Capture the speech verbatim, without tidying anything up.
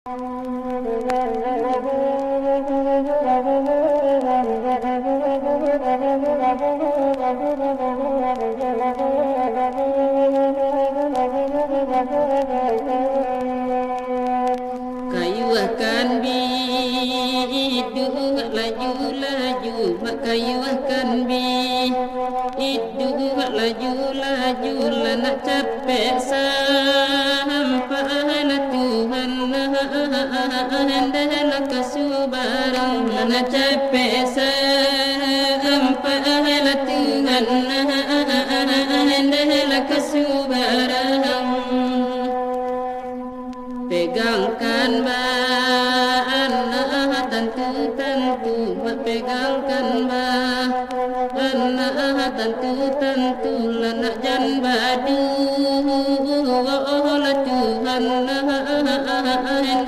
Kayuahkan bi iduik laju-laju, mak kayuahkan bi iduik laju-laju, lah nak capek sampai lah Tuhan, ndeh lah ka subarang, lah nak capek sampai lah Tuhan, ndeh lah ka subarang. Pegangkan ba anak tantu-tantu, mak pegangkan ba anak tantu-tantu, lah nak jan baduo lah Tuhan,